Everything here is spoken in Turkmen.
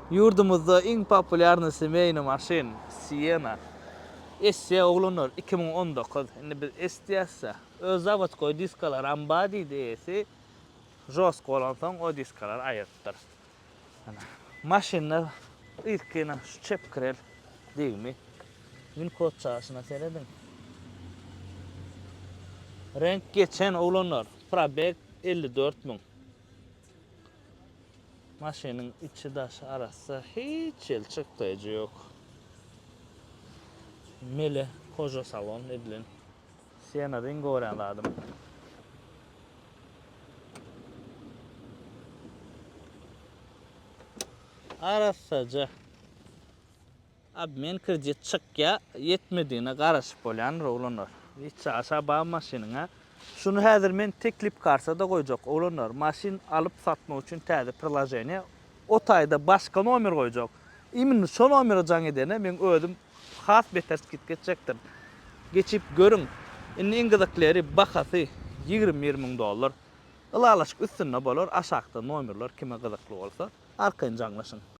Ýurdumyzda iň populýarnyý semeýny maşyn Siena. SE oglanlar 2019. Indi biz S diýäs-de. Öz zawodskoý diskalaram bar diýdi eýesi. Žostko bolansoň o diskalary aýyrypdyr. Ana. Maşynda yzky ýene şu çep krel degimi. Win kod çaşyna serediň. Reňk geçen oglanlar. Probeg 54 müň. Maşynyň içi daşy arassa hiç ýeri çykdaýjy ýok. Mele koža salon edilen. Sienada iň görýän zadym. Arassaja. Obmen kredit çykýa ýetmedigine garaşyp bolýandyr oglanlar. Hiç aşa bar maşynyňa. Şuny häzir men teklip karta-da goýjak oglanlar. Maşyn alyp satmak üçin täze priloženiýe. O taýda başga nomer goýjak. Imенно şo nomere jaň edene meň özüm has beter skidka etjekdim. Geçip görüň. Indi iň gyzykly ýeri bahasy 21 müň dollar. Ylalaşyk üstünde bolar aşakda nomerler kime gyzykly bolsa arkaýyn jaňlaşyň.